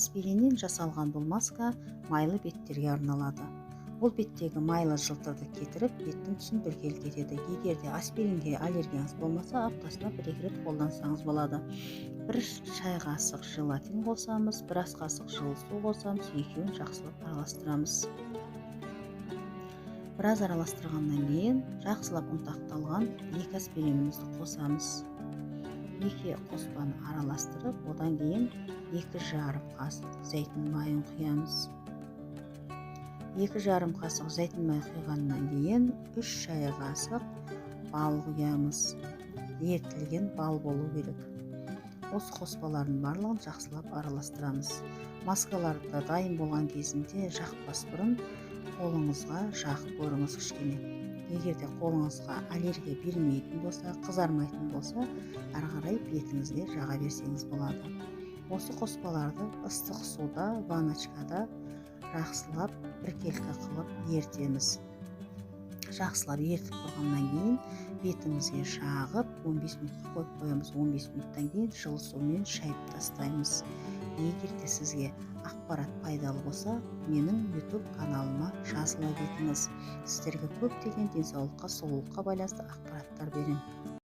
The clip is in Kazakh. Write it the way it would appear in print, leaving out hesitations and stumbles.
Аспириннен жасалған бұл маска майлы беттерге арналады. Ол беттегі майлы жылтырды кетіріп, беттің түсін біркелкі етеді. Егер де аспиринге аллергияңыз болмаса, аптасына 1-2 рет қолдансаңыз болады. 1 шай қасық желатин қосамыз, 1 ас қасық жылы су қосамыз, екеуін жақсылап араластырамыз. Біраз араластырғаннан кейін жақсылап ұнтақталған 2 аспиринімізді қосамыз. 2 қоспаны араластырып, одан кейін 2,5 қасық зәйтүн майын құямыз. 2,5 қасық зәйтүн май құйғаннан кейін 3 шай қасық бал құямыз. Ерітілген бал болу керек. Осы қоспалардың барлығын жақсылап араластырамыз. Маскаларды дайын болған кезінде жақпас бұрын қолыңызға жағып көріңіз кішкене. Егер де қолыңызға аллергия бермейтін болса, қызармайтын болса, ары қарай бетіңізге жаға берсеңіз болады. Осы қоспаларды ыстық суда, ванночкада жақсылап біркелкі қылып ерітеміз. Жақсылап ерітіп болғаннан кейін бетімізге жағып 15 минутқа қойып қоямыз. 15 минуттан кейін жылы сумен шайып тастаймыз. Егер де сізге ақпарат пайдалы болса, менің YouTube каналыма жазыла кетіңіз. Сіздерге көптеген денсаулыққа, сұлулыққа байланысты ақпараттар беремін.